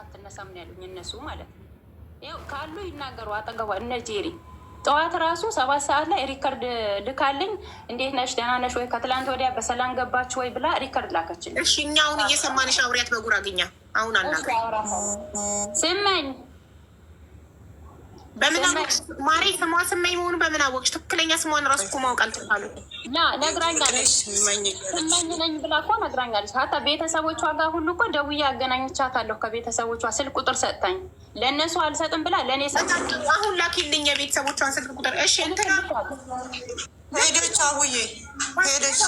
አትነሳም ነው ያሉኝ እነሱ ማለት ነው። ይኸው ካሉ ይናገሩ አጠገቧ እነ ጄሪ። ጠዋት ራሱ 7 ሰዓት ላይ record ልካልኝ፣ እንዴት ነሽ፣ ደህና ነሽ ወይ፣ ከትላንት ወዲያ በሰላም ገባች ወይ ብላ record ላከችልኝ። እሺ፣ እኛ አሁን እየሰማንሽ አውሪያት በጉራግኛ፣ አሁን አናግሪ። ስመኝ። በምን አወቅሽ ማሬ? ስሟ ስመኝ መሆኑ በምን አወቅሽ? ትክክለኛ ስሟን እራሱ እኮ ማወቅ አልተቻለም። ና ነግራኛለች። ስመኝ ነኝ ብላ እኮ ነግራኛለች። ሀታ ቤተሰቦቿ ጋር ሁሉ እኮ ደውዬ አገናኝቻታለሁ። ከቤተሰቦቿ ስልክ ቁጥር ሰጥታኝ፣ ለእነሱ አልሰጥም ብላ ለእኔ ሰጥታኝ። አሁን ላኪልኝ የቤተሰቦቿን ስልክ ቁጥር። እሺ፣ እንትና ሄደች፣ አቡዬ ሄደች።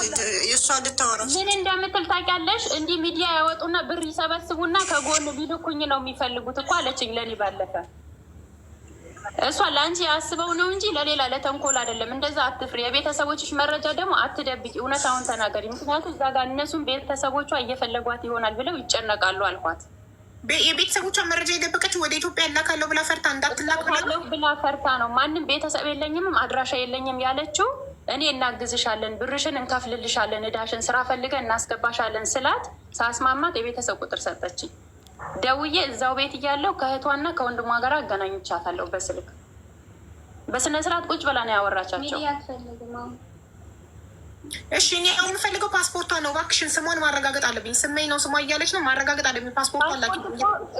የእሷ ልታወራ ምን እንደምትል ታውቂያለሽ? እንዲህ ሚዲያ ያወጡና ብር ይሰበስቡና ከጎን ሊልኩኝ ነው የሚፈልጉት እኮ አለችኝ። ለእኔ ባለፈ እሷ ለአንቺ ያስበው ነው እንጂ ለሌላ ለተንኮል አይደለም። እንደዛ አትፍሪ። የቤተሰቦችሽ መረጃ ደግሞ አትደብቂ፣ እውነታውን ተናገሪ። ምክንያቱም እዛ ጋር እነሱም ቤተሰቦቿ እየፈለጓት ይሆናል ብለው ይጨነቃሉ አልኳት። የቤተሰቦቿን መረጃ የደበቀችው ወደ ኢትዮጵያ ያላካለው ብላ ፈርታ እንዳትላክ ብላ ፈርታ ነው። ማንም ቤተሰብ የለኝም፣ አድራሻ የለኝም ያለችው፣ እኔ እናግዝሻለን፣ ብርሽን እንከፍልልሻለን፣ እዳሽን ስራ ፈልገን እናስገባሻለን ስላት ሳስማማት የቤተሰብ ቁጥር ሰጠችኝ። ደውዬ እዛው ቤት እያለው ከእህቷና ከወንድሟ ጋር አገናኝቻታለሁ በስልክ። በስነ ስርዓት ቁጭ ብላ ነው ያወራቻቸው። እሺ፣ እኔ አሁን የምፈልገው ፓስፖርቷ ነው። እባክሽን ስሟን ማረጋገጥ አለብኝ። ስመኝ ነው ስሟ እያለች ነው። ማረጋገጥ አለብኝ። ፓስፖርቷ አላት።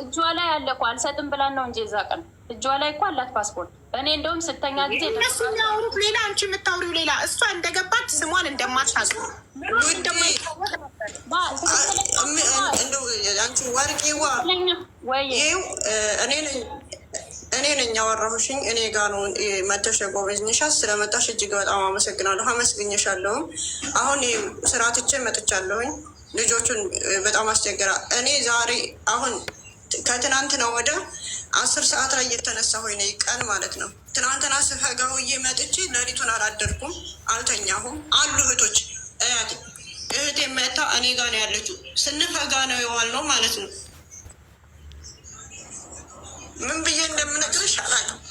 እጇ ላይ አለ እኮ፣ አልሰጥም ብላን ነው እንጂ እዛ ቀን እጇ ላይ እኮ አላት ፓስፖርት። እኔ እንደውም ስተኛ ጊዜ እነሱ የሚያወሩት ሌላ፣ አንቺ የምታወሪው ሌላ። እሷ እንደገባች ስሟን እንደማታውቅ እንደማይታወቅ እንደው አንቺ ወርቂዋ ይኸው እኔ ነኝ ያወራሁሽኝ። እኔ ጋ ነው መተሽ የጎበኝሻት። ስለመጣሽ እጅግ በጣም አመሰግናለሁ። አመስግኝሻለሁም። አሁን ስራ ትቼ መጥቻለሁኝ። ልጆቹን በጣም አስቸግራ እኔ ዛሬ አሁን ከትናንትና ወደ 10 ሰዓት ላይ እየተነሳሁኝ ነኝ፣ ቀን ማለት ነው። ትናንትና ስፈጋ ውዬ መጥቼ ሌሊቱን አላደርኩም፣ አልተኛሁም። አሉ እህቶች፣ እያት እህቴ መታ እኔ ጋ ነው ያለችው። ስንፈጋ ነው የዋልነው ማለት ነው። ምን ብዬ እንደምነግርሽ አላውቅም።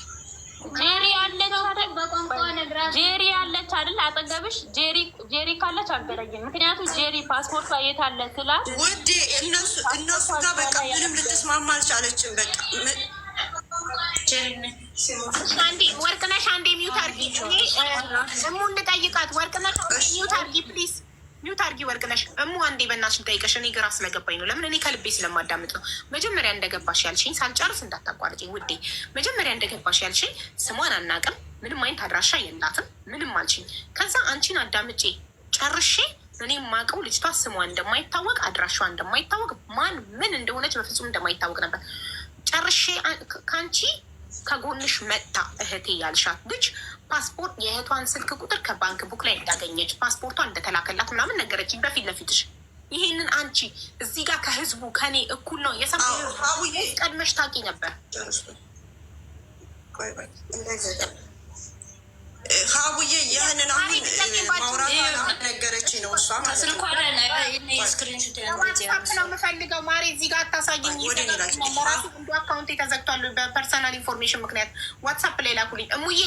ጄሪ ያለች አይደል? ጄሪ ያለች አይደል? አጠገብሽ ጄሪ፣ ጄሪ ካለች አገናኝን። ምክንያቱም ጄሪ ፓስፖርቷ የት አለ ስላት ውዴ እነሱ ጋር በቃ ምንም ልትስማማ አልቻለችም። በቃ አንዴ ወርቅነሽ፣ አንዴ mute አርጊ። እሙ እንጠይቃት። ወርቅነሽ mute አርጊ please፣ mute አርጊ ወርቅነሽ። እሙ፣ አንዴ በእናትሽ እንጠይቀሽ። እኔ ግራ ስለገባኝ ነው። ለምን እኔ ከልቤ ስለማዳምጥ ነው። መጀመሪያ እንደገባሽ ያልሽኝ፣ ሳልጨርስ እንዳታቋርጭኝ ውዴ። መጀመሪያ እንደገባሽ ያልሽኝ ስሟን አናቅም፣ ምንም አይነት አድራሻ የላትም፣ ምንም አልሽኝ። ከዛ አንቺን አዳምጬ ጨርሼ እኔ የማውቀው ልጅቷ ስሟ እንደማይታወቅ፣ አድራሿ እንደማይታወቅ፣ ማን ምን እንደሆነች በፍጹም እንደማይታወቅ ነበር። ጨርሼ ከአንቺ ከጎንሽ መጥታ እህቴ ያልሻት ልጅ ፓስፖርት፣ የእህቷን ስልክ ቁጥር ከ bank book ላይ እንዳገኘች፣ ፓስፖርቷ እንደተላከላት ምናምን ነገረችኝ በፊት ለፊትሽ። ይሄንን አንቺ እዚህ ጋር ከህዝቡ ከኔ እኩል ነው የሰማሁት። ቀድመሽ ታውቂ ነበር? ሀቡዬ ይህንን አሁን ማውራት ነገረችኝ ነው እሷ ማለት ነው። ዋትሳፕ ነው የምፈልገው ማሬ፣ እዚህ ጋር አታሳይኝ። ራሱ እንዱ account ተዘግቷል በ personal information ምክንያት። ዋትሳፕ ላይ ላኩልኝ። እሙዬ፣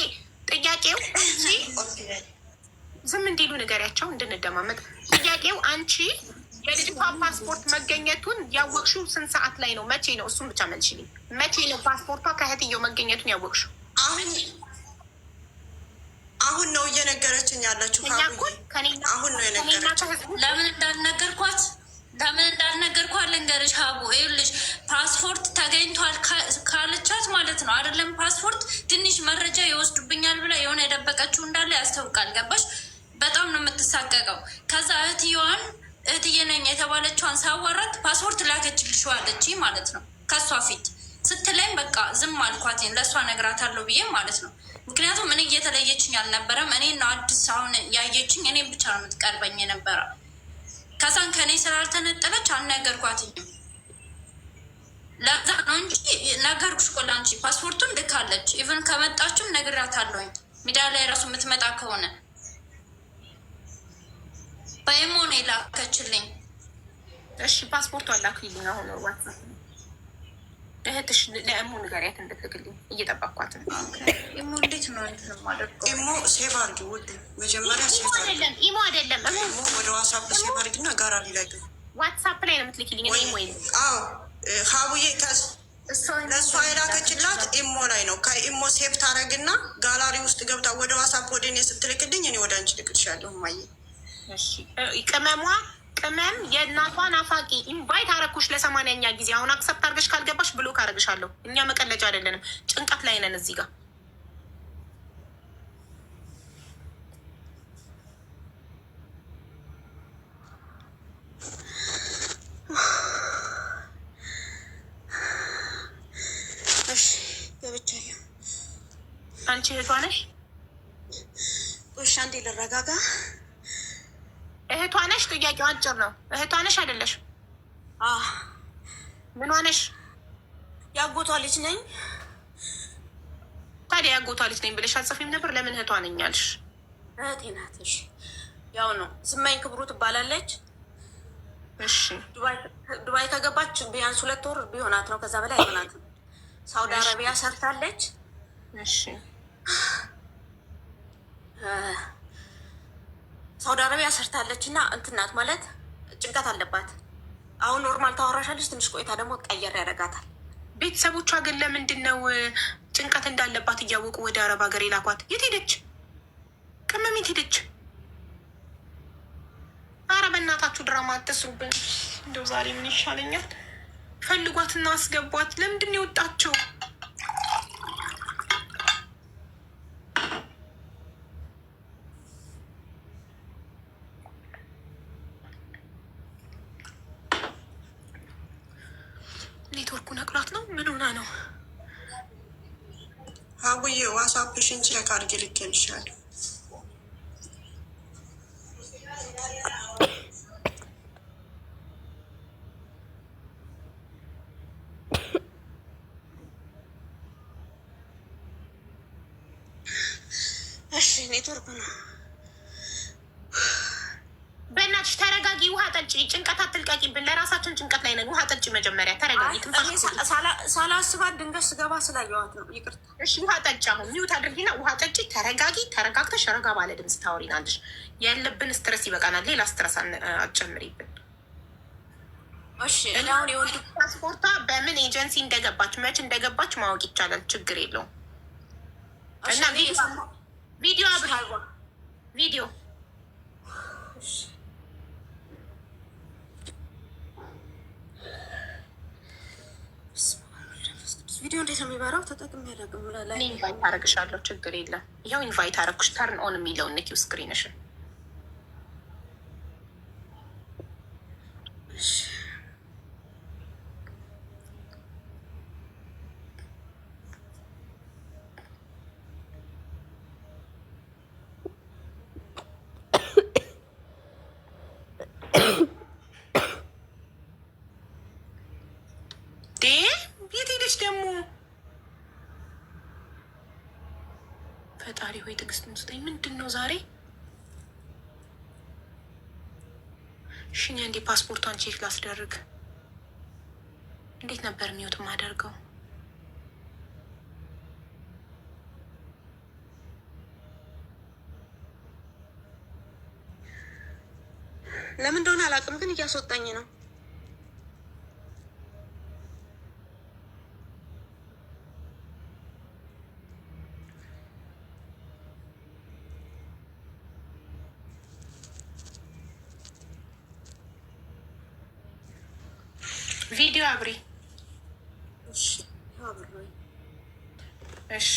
ጥያቄው አንቺ ዝም እንዲሉ ንገሪያቸው እንድንደማመጥ። ጥያቄው አንቺ የልጅቷ ፓስፖርት መገኘቱን ያወቅሽው ስንት ሰዓት ላይ ነው? መቼ ነው? እሱን ብቻ መልሽልኝ። መቼ ነው ፓስፖርቷ ከእህትየው መገኘቱን ያወቅሽው? አሁን አሁን ነው እየነገረችኝ ያለችው። አሁን ነው የነገረችኝ። ለምን እንዳልነገርኳት ልንገርሽ ሀቡ፣ ይኸውልሽ ፓስፖርት ተገኝቷል ካለቻት ማለት ነው አይደለም፣ ፓስፖርት ትንሽ መረጃ ይወስዱብኛል ብላ የሆነ የደበቀችው እንዳለ ያስታውቃል። ገባሽ? በጣም ነው የምትሳቀቀው። ከዛ እህትየዋን፣ እህትዬ ነኝ የተባለችዋን ሳዋራት ፓስፖርት ላከችልሽ አለች ማለት ነው። ከእሷ ፊት ስትለኝ በቃ ዝም አልኳት፣ ለእሷ እነግራታለሁ ብዬ ማለት ነው። ምክንያቱም እኔ እየተለየችኝ አልነበረም። እኔ ነው አዲስ አሁን ያየችኝ፣ እኔ ብቻ ነው የምትቀርበኝ የነበረ። ከዛን ከእኔ ስላልተነጠለች አልነገርኳትኝም። ለዛ ነው እንጂ ነገርኩሽ እኮ ለአንቺ፣ ፓስፖርቱን ልካለች። Even ከመጣችም ነግራታለሁኝ። ሚዲያ ላይ ራሱ የምትመጣ ከሆነ በኢሞ ነው የላከችልኝ። እሺ፣ ፓስፖርቱ አላክልኝ አሁን ዋትሳፕ። እህትሽ ለእሙ ንገሪያት እንድትልክልኝ፣ እየጠበኳት ነው። ኢሞ እንዴት ነው እንትን የማደርገው? ኢሞ save አድርጊ ውድ፣ መጀመሪያ save አድርጊ። አይደለም፣ ኢሞ አይደለም። ኢሞ ወደ ዋትሳፕ save አድርጊና ጋራ ሊላይ ዋትሳፕ ላይ ነው የምትልኪልኝ። እኔ ኢሞ የለም። አዎ። ሀቡዬ ለእሷ የላከችላት ኢሞ ላይ ነው። ከኢሞ save ታረግና ጋላሪ ውስጥ ገብታ ወደ ዋትስአፕ ወደ እኔ ስትልክልኝ እኔ ወደ አንቺ ልክልሻለሁ። ማየ ቅመሟ ቅመም የእናቷ ናፋቂ invite አረኩሽ ለ80ኛ ጊዜ። አሁን accept አርገሽ ካልገባሽ block አረግሻለሁ። እኛ መቀለጃ አይደለንም፣ ጭንቀት ላይ ነን እዚህ ጋር። አንቺ እህቷ ነሽ? እሺ፣ አንዴ ልረጋጋ። እህቷ ነሽ? ጥያቄው አጭር ነው። እህቷ ነሽ አይደለሽ? ምኗ ነሽ? የአጎቷ ልጅ ነኝ። ታዲያ የአጎቷ ልጅ ነኝ ብለሽ አትጽፊም ነበር? ለምን እህቷ ነኝ አልሽ? እህቴ ናት። እሺ፣ ያው ነው። ስመኝ ክብሩ ትባላለች። እሺ፣ ዱባይ ከገባች ቢያንስ 2 ወር ቢሆናት ነው፣ ከዛ በላይ አይሆናትም። ሳውዲ አረቢያ ሰርታለች። እሺ፣ ሳውዲ አረቢያ ሰርታለች እና እንትን ናት ማለት ጭንቀት አለባት። አሁን normal ታወራሻለች፣ ትንሽ ቆይታ ደግሞ ቀየር ያደርጋታል። ቤተሰቦቿ ግን ለምንድን ነው ጭንቀት እንዳለባት እያወቁ ወደ አረብ ሀገር የላኳት? የት ሄደች? ቅመም የት ሄደች? አረ በእናታችሁ ድራማ አትስሩብን። እንደው ዛሬ ምን ይሻለኛል? ፈልጓትና አስገቧት። ለምንድን ነው የወጣቸው? ኔትወርኩ ነቅሏት ነው? ምን ሆና ነው? ሀቡዬ ዋትስአፕሽን check አድርጊ ልኬልሻለሁ። እሺ ኔትወርኩ ነው። በእናትሽ ተረጋጊ፣ ውሃ ጠጪ። ጭንቀት አትልቀቂብን። ለራሳችን ጭንቀት ላይ ነን። ውሃ ጠጪ መጀመሪያ፣ ተረጋጊ። ሳላስባት ድንገት ስገባ ስላየዋት ነው። ይቅርታ። እሺ ውሃ ጠጪ። አሁን mute አድርጊና ውሃ ጠጪ። ተረጋጊ። ተረጋግተሽ ረጋ ባለ ድምፅ ታወሪናለሽ። ያለብን stress ይበቃናል። ሌላ stress አትጨምሪብን። እሺ እኔ አሁን የወንድ ፓስፖርቷ በምን ኤጀንሲ እንደገባች መች እንደገባች ማወቅ ይቻላል። ችግር የለውም። እና ቪዲዮ አብሪ ቪዲዮ ቪዲዮ እንዴት ነው የሚበራው? ተጠቅሜ አላውቅም። እኔ invite አደርግሻለሁ። ችግር የለም። ይኸው invite አደረግኩሽ። Turn on የሚለውን ንኪው screen ሽን። የት ሄደች ደግሞ? ፈጣሪ ሆይ ትዕግስቱን ስጠኝ። ምንድን ነው ዛሬ? እሺ እኔ አንዴ ፓስፖርቷን check ላስደርግ። እንዴት ነበር mute ማደርገው? ለምን እንደሆነ አላውቅም፣ ግን እያስወጣኝ ነው። ቪዲዮ አብሪ። እሺ፣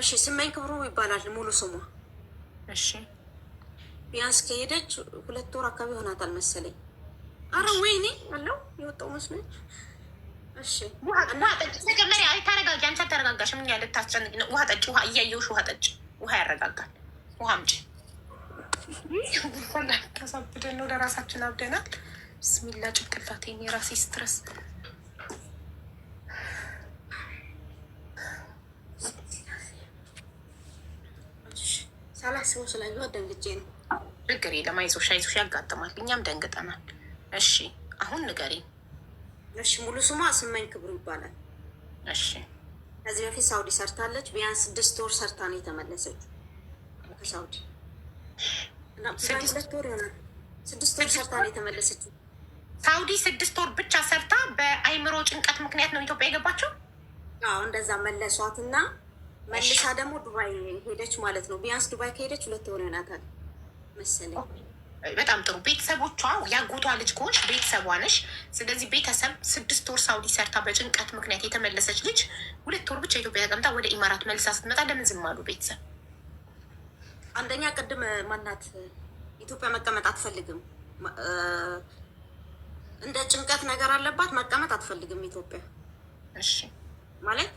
እሺ። ስመኝ ክብሩ ይባላል ሙሉ ስሟ። እሺ። ቢያንስ ከሄደች 2 ወር አካባቢ ሆናታል መሰለኝ። አረ ወይኔ አለው የወጣው መስሎኝ። እሺ ውሃ ጠጪ መጀመሪያ። አይ ተረጋጊ። አንቺ አልተረጋጋሽም። እኛ ልታስጨንቂ ነው። ውሃ ጠጪ። ውሃ እያየሁሽ ውሃ ጠጪ። ውሃ ያረጋጋል። ውሃ አምጪ። ታሳብደን ነው። ለራሳችን አብደናል። ብስሚላ ጭንቅላቴን የራሴ stress። ሳላስበው ስላየኋት ደንግጬ ነው። ችግር የለም። አይዞሽ አይዞሽ፣ ያጋጥማል። እኛም ደንግጠናል። እሺ አሁን ንገሪኝ። እሺ ሙሉ ስሟ ስመኝ ክብሩ ይባላል። እሺ ከዚህ በፊት ሳውዲ ሰርታለች። ቢያንስ 6 ወር ሰርታ ነው የተመለሰችው ከሳውዲ። እና 2 ወር ይሆናል። 6 ወር ሰርታ ነው የተመለሰችው። ሳውዲ 6 ወር ብቻ ሰርታ በአይምሮ ጭንቀት ምክንያት ነው ኢትዮጵያ የገባችው። አዎ፣ እንደዛ መለሷትና መልሳ ደግሞ ዱባይ ሄደች ማለት ነው። ቢያንስ ዱባይ ከሄደች 2 ወር ይሆናታል መሰለኝ። በጣም ጥሩ። ቤተሰቦቿ፣ ያጎቷ ልጅ ከሆንሽ ቤተሰቧ ነሽ። ስለዚህ ቤተሰብ 6 ወር ሳውዲ ሰርታ በጭንቀት ምክንያት የተመለሰች ልጅ 2 ወር ብቻ ኢትዮጵያ ተቀምጣ ወደ ኢማራት መልሳ ስትመጣ ለምን ዝም አሉ ቤተሰብ? አንደኛ ቅድም ማናት ኢትዮጵያ መቀመጥ አትፈልግም። እንደ ጭንቀት ነገር አለባት፣ መቀመጥ አትፈልግም ኢትዮጵያ። ማለት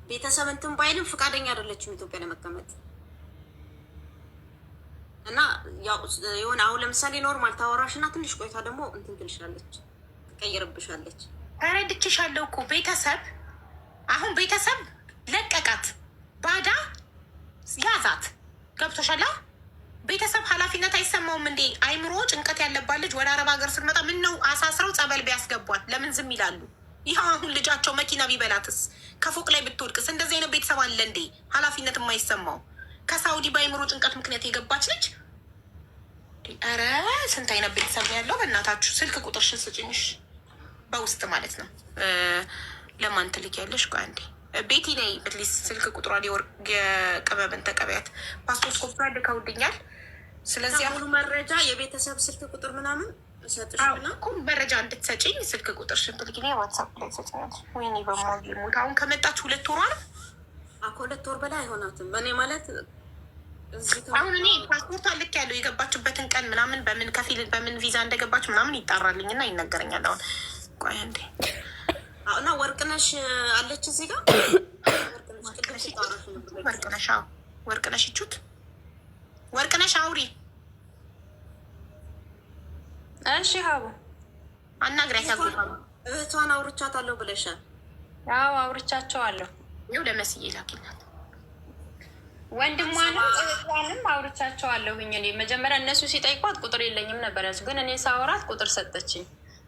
ቤተሰብ እንትን ባይልም ፈቃደኛ አይደለችም ኢትዮጵያ ለመቀመጥ። እና ያው የሆነ አሁን ለምሳሌ normal ታወራሽ እና ትንሽ ቆይታ ደግሞ እንትን ትልሻለች፣ ትቀይርብሻለች። ተረድቼሻለሁ እኮ። ቤተሰብ አሁን ቤተሰብ ለቀቃት፣ ባዳ ያዛት። ገብቶሻል? ቤተሰብ ኃላፊነት አይሰማውም እንዴ? አይምሮ ጭንቀት ያለባት ልጅ ወደ አረብ ሀገር ስትመጣ ምን ነው አሳስረው ጸበል ቢያስገቧት ለምን ዝም ይላሉ? ይኸው አሁን ልጃቸው መኪና ቢበላትስ፣ ከፎቅ ላይ ብትወድቅስ? እንደዚህ አይነት ቤተሰብ አለ እንዴ ኃላፊነት የማይሰማው? ከሳውዲ በአይምሮ ጭንቀት ምክንያት የገባች ልጅ፣ ኧረ ስንት አይነት ቤተሰብ ነው ያለው? በእናታችሁ ስልክ ቁጥርሽን ስጭኝሽ በውስጥ ማለት ነው። ለማን ትልኪያለሽ? ቆይ አንዴ ቤቲ ነይ please። ስልክ ቁጥሯን የቅመምን ተቀበያት። ፓስፖርት ኮፒ ልከውልኛል። ስለዚህ ሙሉ መረጃ የቤተሰብ ስልክ ቁጥር ምናምን እሰጥሽና እኮ መረጃ እንድትሰጪኝ ስልክ ቁጥርሽን ትልኪልኝ ዋትሳፕ ላይ ትሰጪኛለሽ። ወይኔ በሞት፣ አሁን ከመጣች 2 ወሯ ነው። ከ2 ወር በላይ አይሆናትም። እኔ ማለት አሁን እኔ ፓስፖርቷ ልክ ያለው የገባችበትን ቀን ምናምን፣ በምን ከፊል በምን ቪዛ እንደገባች ምናምን ይጣራልኝ እና ይነገረኛል። አሁን ቆይ አንዴ። እና ወርቅነሽ አለች እዚህ ጋር። ወርቅነሽ፣ አዎ ወርቅነሽ፣ ይቹት ወርቅነሽ አውሪ። እሺ ሀቡ። አናግሪያት። እህቷን አውርቻታለሁ ብለሻል። አዎ፣ አውርቻቸዋለሁ። ይኸው ለመስዬ ላኪላት። ወንድሟንም እህቷንም አውርቻቸዋለሁኝ። እኔ መጀመሪያ እነሱ ሲጠይቋት ቁጥር የለኝም ነበር ያለችው፣ ግን እኔ ሳወራት ቁጥር ሰጠችኝ።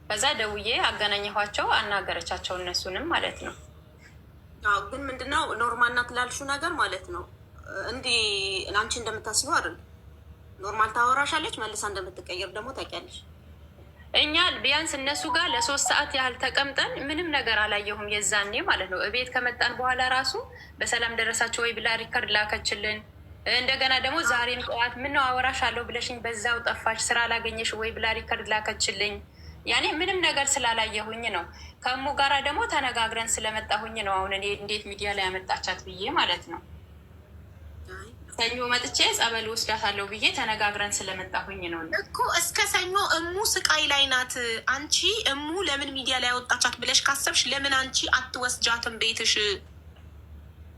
ከዛ ደውዬ አገናኘኋቸው፣ አናገረቻቸው እነሱንም ማለት ነው። አዎ፣ ግን ምንድነው normal ናት ላልሽው ነገር ማለት ነው፣ እንዲህ አንቺ እንደምታስበው አይደል። Normal ታወራሻለች፣ መልሳ እንደምትቀየር ደግሞ ታውቂያለሽ። እኛ ቢያንስ እነሱ ጋር ለ3 ሰዓት ያህል ተቀምጠን ምንም ነገር አላየሁም የዛኔ ማለት ነው። እቤት ከመጣን በኋላ ራሱ በሰላም ደረሳቸው ወይ ብላ record ላከችልን። እንደገና ደግሞ ዛሬም ጠዋት ምነው አወራሻለሁ ብለሽኝ በዛው ጠፋሽ፣ ስራ አላገኘሽ ወይ ብላ record ላከችልኝ። ያኔ ምንም ነገር ስላላየሁኝ ነው። ከእሙ ጋራ ደግሞ ተነጋግረን ስለመጣሁኝ ነው። አሁን እኔ እንዴት ሚዲያ ላይ ያመጣቻት ብዬ ማለት ነው። ሰኞ መጥቼ ጸበል ወስዳታለሁ ብዬ ተነጋግረን ስለመጣሁኝ ነው። እኮ እስከ ሰኞ እሙ ስቃይ ላይ ናት። አንቺ እሙ ለምን ሚዲያ ላይ ያወጣቻት ብለሽ ካሰብሽ ለምን አንቺ አትወስጃትም ቤትሽ?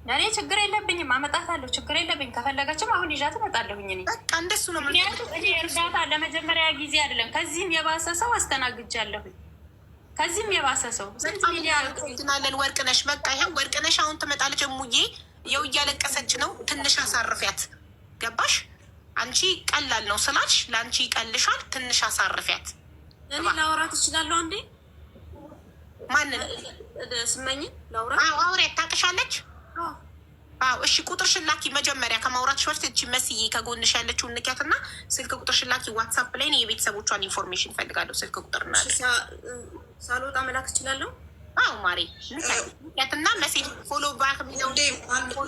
እኔ ችግር የለብኝም፣ አመጣታለሁ። ችግር የለብኝ። ከፈለገችም አሁን ይዣት እመጣለሁኝ። እኔ በቃ እንደሱ ነው። ምክንያቱም እኔ እርዳታ ለመጀመሪያ ጊዜ አይደለም፣ ከዚህም የባሰ ሰው አስተናግጃለሁኝ። ከዚህም የባሰ ሰው ስንት ሚዲያ ትናለን። ወርቅነሽ፣ በቃ ይኸው ወርቅነሽ አሁን ትመጣለች። እሙዬ የው እያለቀሰች ነው። ትንሽ አሳርፊያት። ገባሽ? አንቺ ቀላል ነው ስላልሽ ለአንቺ ይቀልሻል። ትንሽ አሳርፊያት። እኔ ላውራት እችላለሁ አንዴ? ማንን? ስመኝ ላውራ። አዎ አውሪያት። ታውቅሻለች? አዎ እሺ፣ ቁጥርሽን ላኪ። መጀመሪያ ከማውራትሽ በፊት እቺ መስዬ ከጎንሽ ያለችውን ንኪያት እና ስልክ ቁጥርሽን ላኪ። ዋትሳፕ ላይ እኔ የቤተሰቦቿን information እፈልጋለሁ። ስልክ ቁጥር እና ሳልወጣ መላክ እችላለሁ? አዎ ማሬ፣ ንኪያት እና message follow back የሚለው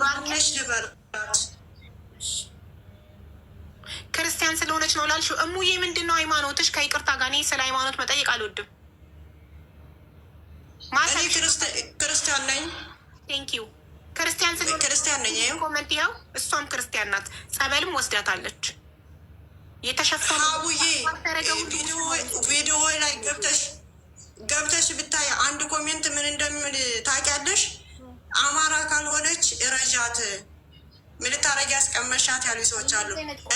ማነሽ ልበላት? ክርስቲያን ስለሆነች ነው ላልሽው፣ እሙዬ ምንድን ነው ሃይማኖትሽ? ከይቅርታ ጋር እኔ ስለ ሃይማኖት መጠየቅ አልወድም። እኔ ክርስቲያን ነኝ። Thank you። ክርስቲያን ስለሆነ ክርስቲያን ነኝ። ይኸው comment ይኸው፣ እሷም ክርስቲያን ናት። ጸበልም ወስዳታለች። የተሸፈኑ ሀቡዬ፣ ቪዲዮ ላይ ገብተሽ ብታይ አንድ comment ምን እንደሚል ታውቂያለሽ? አማራ ካልሆነች ረጃት፣ ምን ልታረጊ ያስቀመሻት ያሉ ሰዎች አሉ።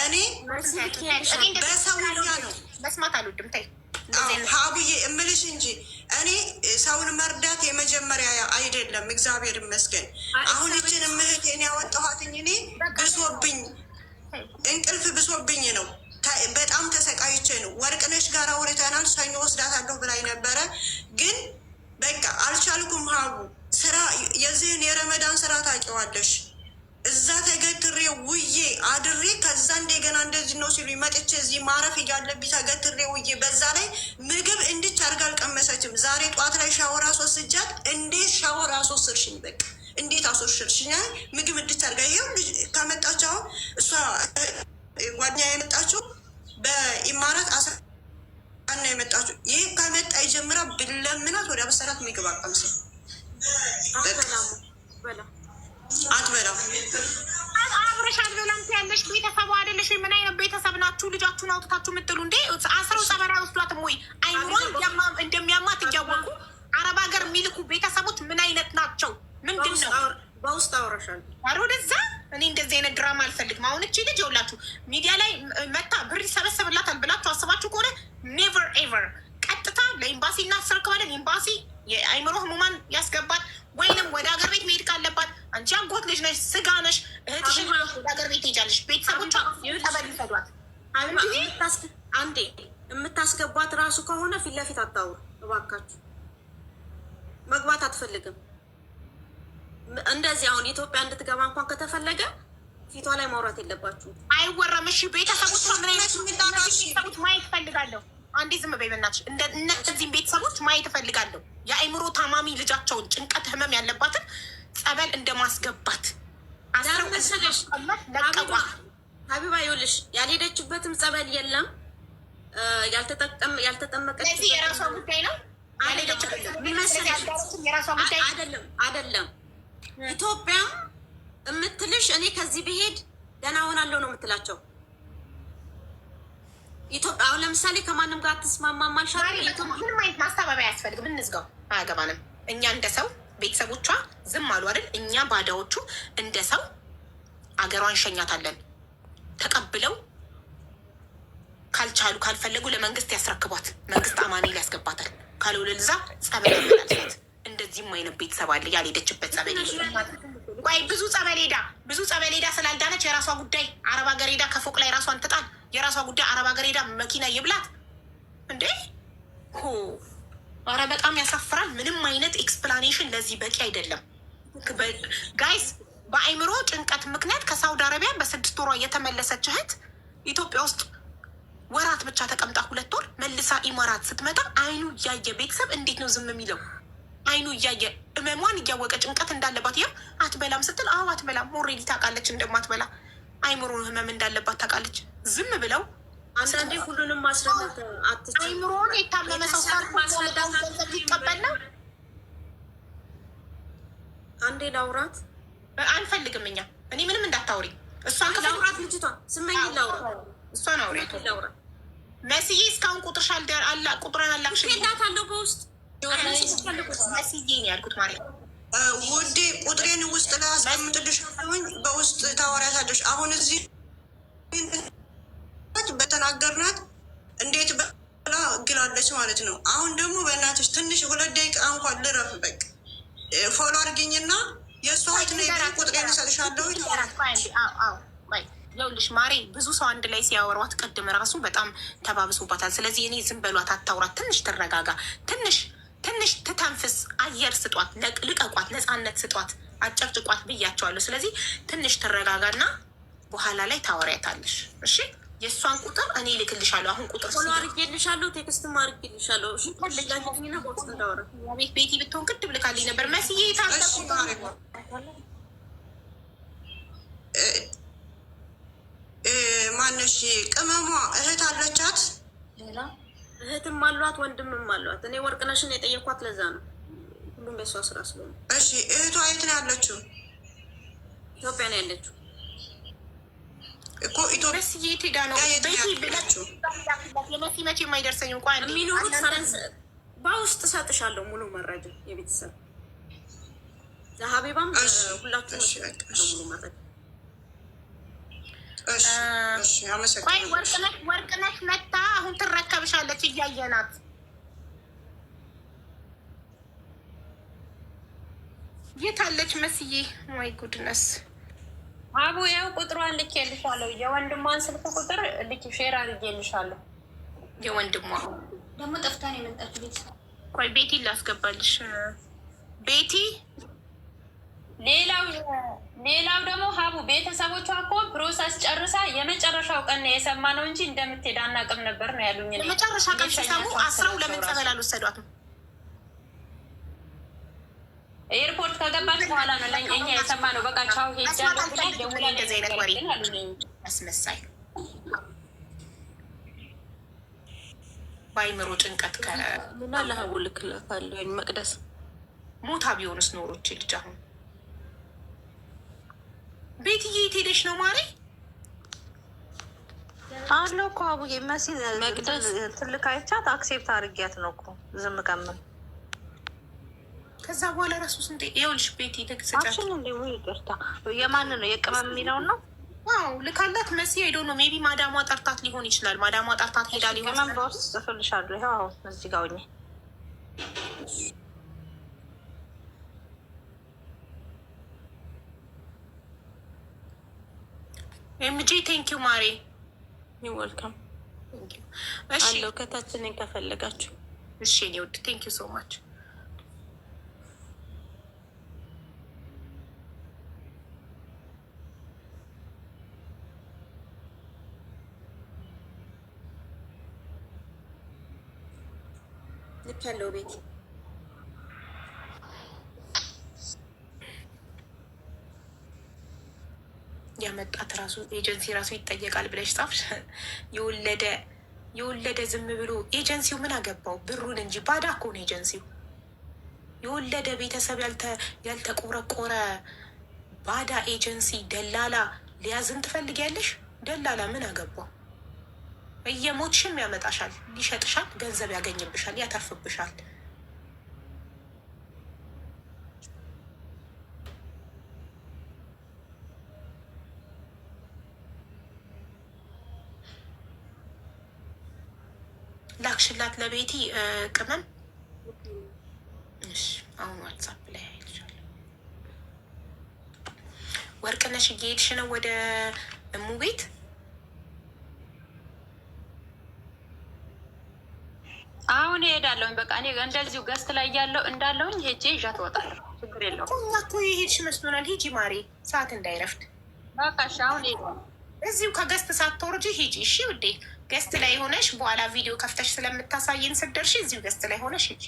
እኔ በሰውኛ ነው መስማት አልወድም። ተይ። ሀቡዬ እምልሽ እንጂ እኔ ሰውን መርዳት የመጀመሪያ አይደለም። እግዚአብሔር ይመስገን። አሁን ይችን እህቴን ያወጣኋትኝ እኔ ብሶብኝ፣ እንቅልፍ ብሶብኝ ነው። በጣም ተሰቃይቼ ነው። ወርቅነሽ ጋር አውርተናል። ሰኞ ወስዳታለሁ ብላኝ ነበረ፣ ግን በቃ አልቻልኩም። ሀቡ፣ ስራ የዚህን የረመዳን ስራ ታውቂዋለሽ። እዛ ተገትሬ ውዬ አድሬ ከዛ እንደገና እንደዚህ ነው ሲሉ መጥቼ እዚህ ማረፍ እያለብኝ ተገትሬ ውዬ፣ በዛ ላይ ምግብ እንድች አድርጋ አልቀመሰችም። ዛሬ ጠዋት ላይ ሻወር አስወስጃት፣ እንዴት ሻወር አስወስድሽኝ? በቃ እንዴት አስወስድሽኝ? ምግብ እንድች አድርጋ ይኸው ከመጣች አሁን እሷ ጓደኛ የመጣችው በኢማራት 11 ነው የመጣችው። ይህ ከመጣ ጀምራ ብለምናት ወደ በሰራት ምግብ አቀምስም አትበላም። አብረሽ አትበላም ትያለሽ። ቤተሰቡ አይደለሽ? ምን አይነት ቤተሰብ ናችሁ? ልጃችሁን አውጥታችሁ የምጥሉ እንዴ? አስረው ጸበል አይወስዷትም ወይ? አይምሯን እንደሚያማት እያወቁ አረብ ሀገር የሚልኩ ቤተሰቦች ምን አይነት ናቸው? ምንድን ነው? በውስጥ አውራሻለሁ። ኧረ ወደዛ። እኔ እንደዚህ አይነት ድራማ አልፈልግም። አሁን እቺ ልጅ ይኸውላችሁ ሚዲያ ላይ መታ ብር ይሰበሰብላታል ብላችሁ አስባችሁ ከሆነ never ever። ቀጥታ ለኤምባሲ እናስረክባለን። ኤምባሲ የአይምሮ ህሙማን ያስገባል። ወይንም ወደ ሀገር ቤት መሄድ ካለባት አንቺ አጎት ልጅ ነሽ፣ ስጋ ነሽ፣ እህትሽን ወደ ሀገር ቤት ትሄጃለሽ። ቤተሰቦቿ ጸበል ይሰዷት። አንዴ የምታስገቧት ራሱ ከሆነ ፊት ለፊት አታውሩ እባካችሁ። መግባት አትፈልግም። እንደዚህ አሁን ኢትዮጵያ እንድትገባ እንኳን ከተፈለገ ፊቷ ላይ ማውራት የለባችሁም። አይወራም። እሺ ቤተሰቦቿ ምን አይነት ቤተሰቦች ማየት እፈልጋለሁ። አንዴ ዝም በይ በእናትሽ። እነዚህም ቤተሰቦች ማየት እፈልጋለሁ። የአእምሮ ታማሚ ልጃቸውን ጭንቀት ህመም ያለባትን ጸበል እንደማስገባት አስረው መሰለሽ ለቀቋት። ሀቢባ ይኸውልሽ ያልሄደችበትም ጸበል የለም ያልተጠመቀች ስለዚህ የራሷ ጉዳይ ነው። የራሷ ጉዳይ አይደለም አይደለም። ኢትዮጵያ የምትልሽ እኔ ከዚህ ብሄድ ደህና ሆናለሁ ነው የምትላቸው። ኢትዮጵያ አሁን ለምሳሌ ከማንም ጋር አትስማማም አልሻት። ምንም አይነት ማስተባበያ አያስፈልግም። እንዝጋው፣ አያገባንም። እኛ እንደ ሰው ቤተሰቦቿ ዝም አሉ አይደል? እኛ ባዳዎቹ እንደ ሰው አገሯን እንሸኛታለን። ተቀብለው ካልቻሉ ካልፈለጉ ለመንግስት ያስረክቧት። መንግስት አማኑኤል ያስገባታል። ካልሆነ ጸበል ያመላልሳት። እንደዚህም አይነት ቤተሰብ አለ ያልሄደችበት ጸበል። ቆይ ብዙ ጸበል ሄዳ ብዙ ጸበል ሄዳ ስላልዳነች የራሷ ጉዳይ። አረብ ሀገር ሄዳ ከፎቅ ላይ ራሷን ትጣል፣ የራሷ ጉዳይ። አረብ ሀገር ሄዳ መኪና ይብላት እንዴ! ሆ ኧረ በጣም ያሳፍራል። ምንም አይነት explanation ለዚህ በቂ አይደለም guys። በአይምሮ ጭንቀት ምክንያት ከሳውዲ አረቢያ በ6 ወሯ የተመለሰች እህት ኢትዮጵያ ውስጥ ወራት ብቻ ተቀምጣ 2 ወር መልሳ ኢማራት ስትመጣ አይኑ እያየ ቤተሰብ እንዴት ነው ዝም የሚለው? አይኑ እያየ እመሟን እያወቀ ጭንቀት እንዳለባት ይኸው አትበላም ስትል አዎ አትበላም፣ already ታውቃለች እንደማትበላ አይምሮ ህመም እንዳለባት ታውቃለች። ዝም ብለው አንዳንዴ ሁሉንም ማስረዳት አትችልም። አይምሮን የታመመ ሰው ሰርቶ ገንዘብ ሊቀበል ነው። አንዴ ላውራት አንፈልግም እኛ። እኔ ምንም እንዳታውሪ። እሷን ላውራት፣ ልጅቷ ስመኝ ላውራት፣ እሷን አውሪ ላውራት። መስዬ እስካሁን ቁጥርሽ ቁጥሯን አላክሽልኝም። እልካታለሁ በውስጥ መስዬ ነው ያልኩት ማለት ውዴ። ቁጥሬን ውስጥ ላይ አስቀምጥልሻለሁኝ፣ በውስጥ ታወሪያታለሽ። አሁን እዚህ በተናገርናት እንዴት ብላ ግላለች ማለት ነው። አሁን ደግሞ በእናትሽ ትንሽ 2 ደቂቃ እንኳን ልረፍ። በቃ follow አድርጊኝና የእሷ እህት ነው ቁጥሬን እሰጥሻለሁ። ይኸውልሽ ማሬ ብዙ ሰው አንድ ላይ ሲያወሯት ቅድም ራሱ በጣም ተባብሶባታል። ስለዚህ እኔ ዝም በሏት፣ አታውራት፣ ትንሽ ትረጋጋ፣ ትንሽ ትንሽ ትተንፍስ፣ አየር ስጧት፣ ልቀቋት፣ ነፃነት ስጧት፣ አጨቅጭቋት ብያቸዋለሁ። ስለዚህ ትንሽ ትረጋጋና በኋላ ላይ ታወሪያታለሽ። እሺ የእሷን ቁጥር እኔ እልክልሻለሁ። አሁን ቁጥር follow አድርጌልሻለሁ፣ text ም አድርጌልሻለሁ። ቤት ቤቲ ብትሆን ቅድም ልካልኝ ነበር። መስዬ ማነሽ ቅመሟ እህት አለቻት። እህትም አሏት ወንድምም አሏት። እኔ ወርቅነሽን የጠየኳት ለዛ ነው። ሁሉም በሷ ስራ ስለሆነ። እሺ እህቷ የት ነው ያለችው? ኢትዮጵያ ነው ያለችው እኮ ኢትዮጵያ መስዬ የት ሄዳ ነው? ያለችው? የመሲ መቼ የማይደርሰኝ እንኳን የሚኖሩት ፈረንሳይ። በውስጥ እሰጥሻለሁ ሙሉ መረጃ የቤተሰብ ለሀቢባም ሁላችሁ ሙሉ መረጃ። ቆይ ወርቅነሽ መታ አሁን ትረከብሻለች። እያየናት የት አለች መስዬ? My goodness። አቡ ያው ቁጥሯን ልኬልሻለሁ። የወንድሟን ስልክ ቁጥር ልክ share አድርጌልሻለሁ። የወንድሟ ደግሞ ጠፍታ ነው የመጣችው ቤተሰብ። ቆይ ቤቲ ላስገባልሽ። ቤቲ ሌላው ደግሞ ሀቡ ቤተሰቦቿ እኮ process ጨርሳ የመጨረሻው ቀን ነው የሰማነው እንጂ እንደምትሄድ አናውቅም ነበር ነው ያሉኝ። የመጨረሻ ቀን ሲሰሙ አስረው ለምን ጸበል አልወሰዷትም? ኤርፖርት ከገባች በኋላ ነው እኛ የሰማነው። በቃ ቻው ሄጃለሁ ብላ ደውላ እንደዚህ አይነት ወሬ አስመሳይ ባይምሮ ጭንቀት እና ለሀቡ ልክላታለሁ። መቅደስ ሞታ ቢሆንስ ኖሮች ልጅ አሁን ቤትዬ የት ሄደሽ ነው ማሬ? አለው እኮ አቡዬ መሲ መቅደስ ትልቅ አይቻት accept አድርጊያት ነው እኮ ዝም ከምል ከዛ በኋላ ራሱ ስንት ይኸውልሽ፣ ቤቲ ትግስጫት አችን እንዲ ይቅርታ፣ የማን ነው የቅመም የሚለውን ነው? wow ልካላት መሲ ሄዶ ነው maybe ማዳሟ ጠርታት ሊሆን ይችላል። ማዳሟ ጠርታት ሄዳ ሊሆን ቅመም በውስጥ ጽፍልሻለሁ። ይኸው አሁን እዚህ ጋር ሆኜ ኤምጂ thank you ማሬ። Welcome እሺ አለው ከታች እኔን ከፈለጋችሁ። እሺ የኔ ውድ thank you so much። ልክ ያለው ቤት ያመጣት ራሱ ኤጀንሲ ራሱ ይጠየቃል ብለሽ ጻፍሽ። የወለደ የወለደ ዝም ብሎ ኤጀንሲው ምን አገባው ብሩን እንጂ ባዳ እኮ ነው ኤጀንሲው። የወለደ ቤተሰብ ያልተቆረቆረ ባዳ ኤጀንሲ ደላላ ሊያዝን ትፈልጊያለሽ? ደላላ ምን አገባው? እየሞትሽም ያመጣሻል፣ ሊሸጥሻል፣ ገንዘብ ያገኝብሻል፣ ያተርፍብሻል። ላክሽላት ለቤቲ ቅመም። እሺ አሁን ዋትሳፕ ላይ አይልሻለሁ። ወርቅነሽ እየሄድሽ ነው ወደ እሙ ቤት? አሁን እሄዳለሁኝ። በቃ እኔ እንደዚሁ guest ላይ ያለው እንዳለሁኝ ሄጄ ይዣት እወጣለሁ። ችግር የለውም። እኛ እኮ የሄድሽ መስሎናል። ሂጂ ማሬ፣ ሰዓት እንዳይረፍድ። በቃ እሺ፣ አሁን እሄዳለሁ። እዚሁ ከ guest ሳትወርጂ ሂጂ። እሺ ውዴ፣ guest ላይ ሆነሽ በኋላ ቪዲዮ ከፍተሽ ስለምታሳይን ስትደርሺ እዚሁ guest ላይ ሆነሽ ሂጂ።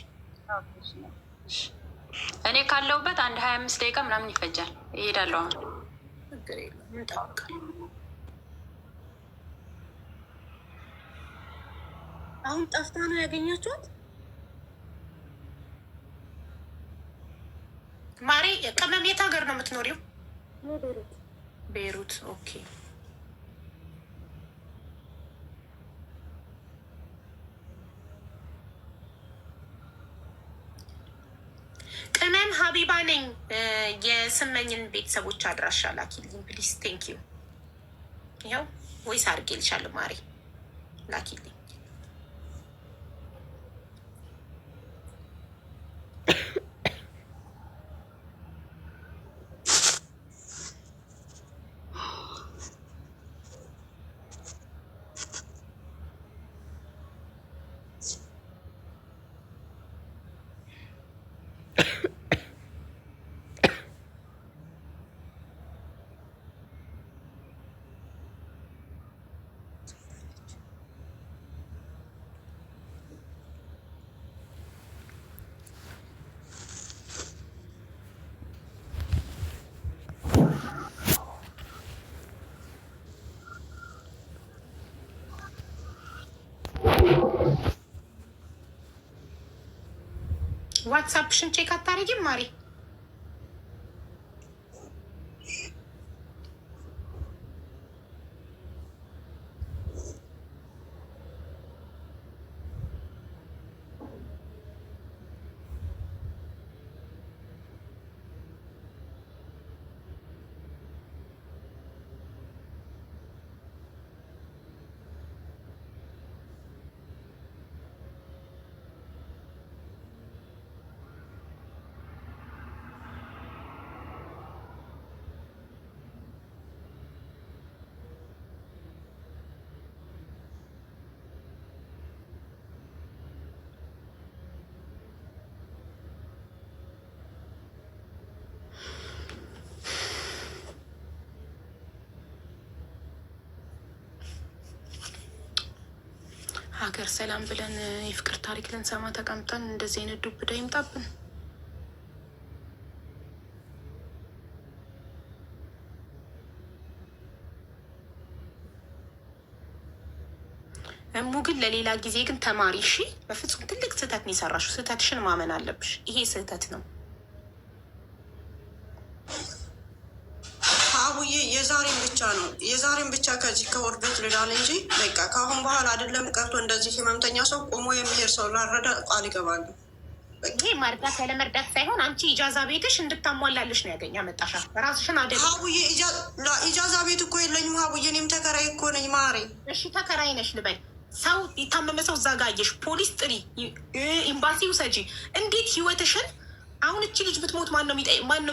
እኔ ካለሁበት አንድ 25 ደቂቃ ምናምን ይፈጃል። እሄዳለሁ አሁን። ችግር የለውም፣ እንጠብቃለን። አሁን ጠፍታ ነው ያገኛችኋት? ማሬ ቅመም የት ሀገር ነው የምትኖሪው? ቤሩት። Okay። ቅመም ሀቢባ ነኝ። የስመኝን ቤተሰቦች አድራሻ ላኪልኝ please። Thank you። ይኸው ወይስ አድርጌልሻለሁ ማሬ፣ ላኪልኝ። ዋትሳፕሽን check አታደርጊም ማሪ? ሀገር ሰላም ብለን የፍቅር ታሪክ ልንሰማ ተቀምጠን እንደዚህ አይነት ዱብዳ ይምጣብን። እሙ ግን ለሌላ ጊዜ ግን ተማሪ እሺ። በፍጹም ትልቅ ስህተት ነው የሰራሽው። ስህተትሽን ማመን አለብሽ። ይሄ ስህተት ነው። አቡዬ የዛሬን ብቻ ነው የዛሬን ብቻ ከዚህ ከውርደት ልዳን እንጂ በቃ ከአሁን በኋላ አይደለም ቀርቶ እንደዚህ ህመምተኛ ሰው ቆሞ የሚሄድ ሰው ላረዳ ቃል ይገባሉ። ይሄ መርዳት ያለመርዳት ሳይሆን አንቺ ኢጃዛ ቤትሽ እንድታሟላልሽ ነው ያገኝ ያመጣሻል። ራስሽን አደ ሀቡዬ ኢጃዛ ቤት እኮ የለኝም ሀቡዬ፣ እኔም ተከራይ እኮ ነኝ ማሬ። እሺ ተከራይ ነሽ ልበል። ሰው የታመመ ሰው እዛ ጋ አየሽ፣ ፖሊስ ጥሪ፣ ኤምባሲ ውሰጂ። እንዴት ህይወትሽን አሁን እቺ ልጅ ብትሞት ማን ነው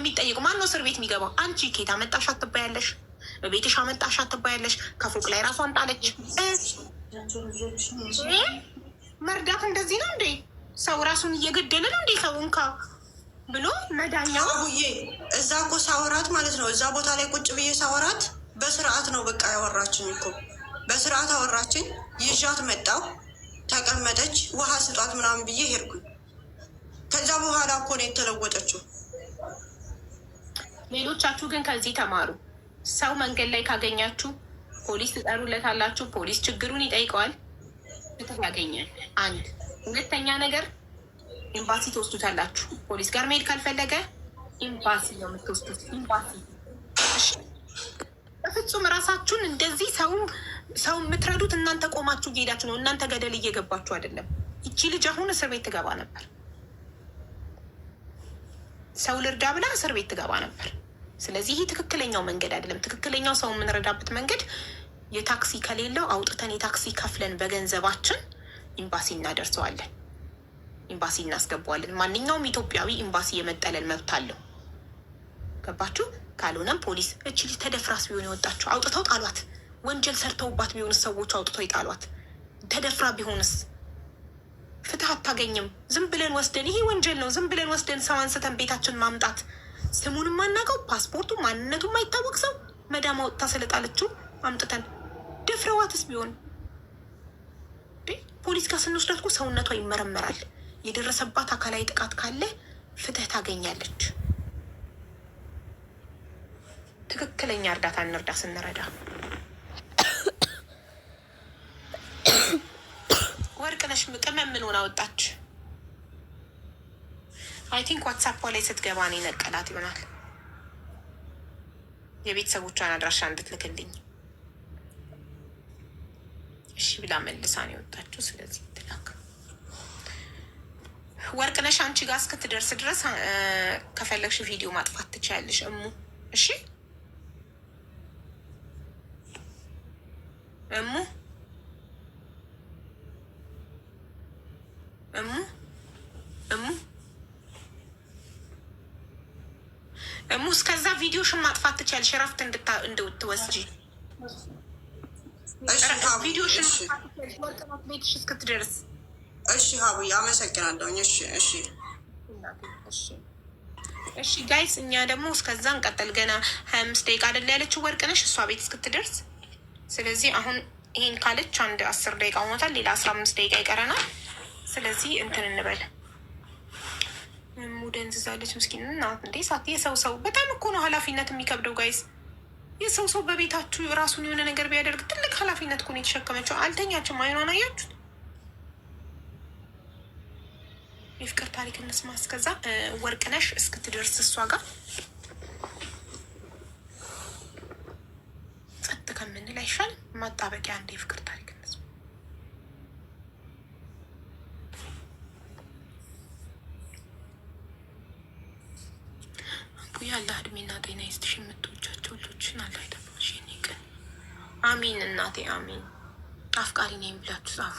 የሚጠይቀው? ማን ነው እስር ቤት የሚገባው? አንቺ ኬት አመጣሽ አትባያለሽ፣ በቤትሽ አመጣሽ አትባያለሽ። ከፎቅ ላይ ራሷን ጣለች። መርዳት እንደዚህ ነው እንዴ? ሰው ራሱን እየገደለ ነው እንዴ? ሰው እንካ ብሎ መዳኛው አቡዬ እዛ እኮ ሳወራት ማለት ነው እዛ ቦታ ላይ ቁጭ ብዬ ሳወራት በስርዓት ነው በቃ ያወራችኝ እኮ በስርዓት አወራችኝ። ይዣት መጣሁ፣ ተቀመጠች፣ ውሃ ስጧት ምናምን ብዬ ሄድኩኝ። ከዛ በኋላ እኮ ነው የተለወጠችው። ሌሎቻችሁ ግን ከዚህ ተማሩ። ሰው መንገድ ላይ ካገኛችሁ ፖሊስ ትጠሩለታላችሁ። ፖሊስ ችግሩን ይጠይቀዋል፣ ፍትህ ያገኛል። አንድ ሁለተኛ ነገር ኤምባሲ ትወስዱታላችሁ። ፖሊስ ጋር መሄድ ካልፈለገ ኤምባሲ ነው የምትወስዱት። ኤምባሲ እሺ። በፍጹም ራሳችሁን እንደዚህ ሰው ሰው የምትረዱት እናንተ ቆማችሁ እየሄዳችሁ ነው። እናንተ ገደል እየገባችሁ አይደለም። ይቺ ልጅ አሁን እስር ቤት ትገባ ነበር። ሰው ልርዳ ብላ እስር ቤት ትገባ ነበር። ስለዚህ ይህ ትክክለኛው መንገድ አይደለም። ትክክለኛው ሰው የምንረዳበት መንገድ የታክሲ ከሌለው አውጥተን የታክሲ ከፍለን በገንዘባችን ኤምባሲ እናደርሰዋለን፣ ኤምባሲ እናስገባዋለን። ማንኛውም ኢትዮጵያዊ ኤምባሲ የመጠለል መብት አለው። ገባችሁ? ካልሆነም ፖሊስ እቺ ልጅ ተደፍራስ ቢሆን የወጣችሁ አውጥተው ጣሏት። ወንጀል ሰርተውባት ቢሆንስ ሰዎቹ አውጥተው ይጣሏት። ተደፍራ ቢሆንስ ፍትህ አታገኝም። ዝም ብለን ወስደን ይሄ ወንጀል ነው፣ ዝም ብለን ወስደን ሰው አንስተን ቤታችን ማምጣት ስሙን ማናውቀው ፓስፖርቱ ማንነቱ የማይታወቅ ሰው መዳም አውጥታ ስለጣለችው አምጥተን ደፍረዋትስ ቢሆን ፖሊስ ጋር ስንወስዳት እኮ ሰውነቷ ይመረመራል። የደረሰባት አካላዊ ጥቃት ካለ ፍትህ ታገኛለች። ትክክለኛ እርዳታ እንርዳ ስንረዳ። ወርቅነሽ ቅመም ምን ሆና ወጣች? I think ዋትሳፕ ላይ ስትገባ ነው የነቀላት ይሆናል። የቤተሰቦቿን አድራሻ እንድትልክልኝ እሺ ብላ መልሳ ነው የወጣችው። ስለዚህ ትላክ። ወርቅነሽ አንቺ ጋር እስክትደርስ ድረስ ከፈለግሽ ቪዲዮ ማጥፋት ትችያለሽ። እሙ እሺ፣ እሙ እሙ እሙ እሙ እስከዛ ቪዲዮሽን ማጥፋት ትችያለሽ፣ እረፍት እንድትወስጂ ቪዲዮሽን ቤትሽ እስክትደርስ። እሺ ሀቡዬ አመሰግናለሁኝ። እሺ እሺ እሺ guys፣ እኛ ደግሞ እስከዛ እንቀጥል። ገና 25 ደቂቃ አይደል ያለችው ወርቅነሽ እሷ ቤት እስክትደርስ። ስለዚህ አሁን ይሄን ካለች አንድ 10 ደቂቃ ሆኖታል። ሌላ 15 ደቂቃ ይቀረናል። ስለዚህ እንትን እንበል። ደንዝዛለች ምስኪን እናት። እንዴ ሳት የሰው ሰው በጣም እኮ ነው ኃላፊነት የሚከብደው guys። የሰው ሰው በቤታችሁ ራሱን የሆነ ነገር ቢያደርግ ትልቅ ኃላፊነት እኮ ነው የተሸከመችው። አልተኛችም። አይኗን አያችሁት? የፍቅር ታሪክ እንስማ። እስከዛ ወርቅነሽ እስክትደርስ እሷ ጋር ጸጥ ከምንል አይሻልም? ማጣበቂያ አንድ የፍቅር ታሪክ እንስማ። አቡዬ አላህ እድሜና ጤና ይስጥሽ። የምትወጃቸው ልጆችን አላህ ይጠብቅሽ። የእኔ ቅን አሚን እናቴ አሚን። አፍቃሪ ነኝ ብላችሁ ጻፉ።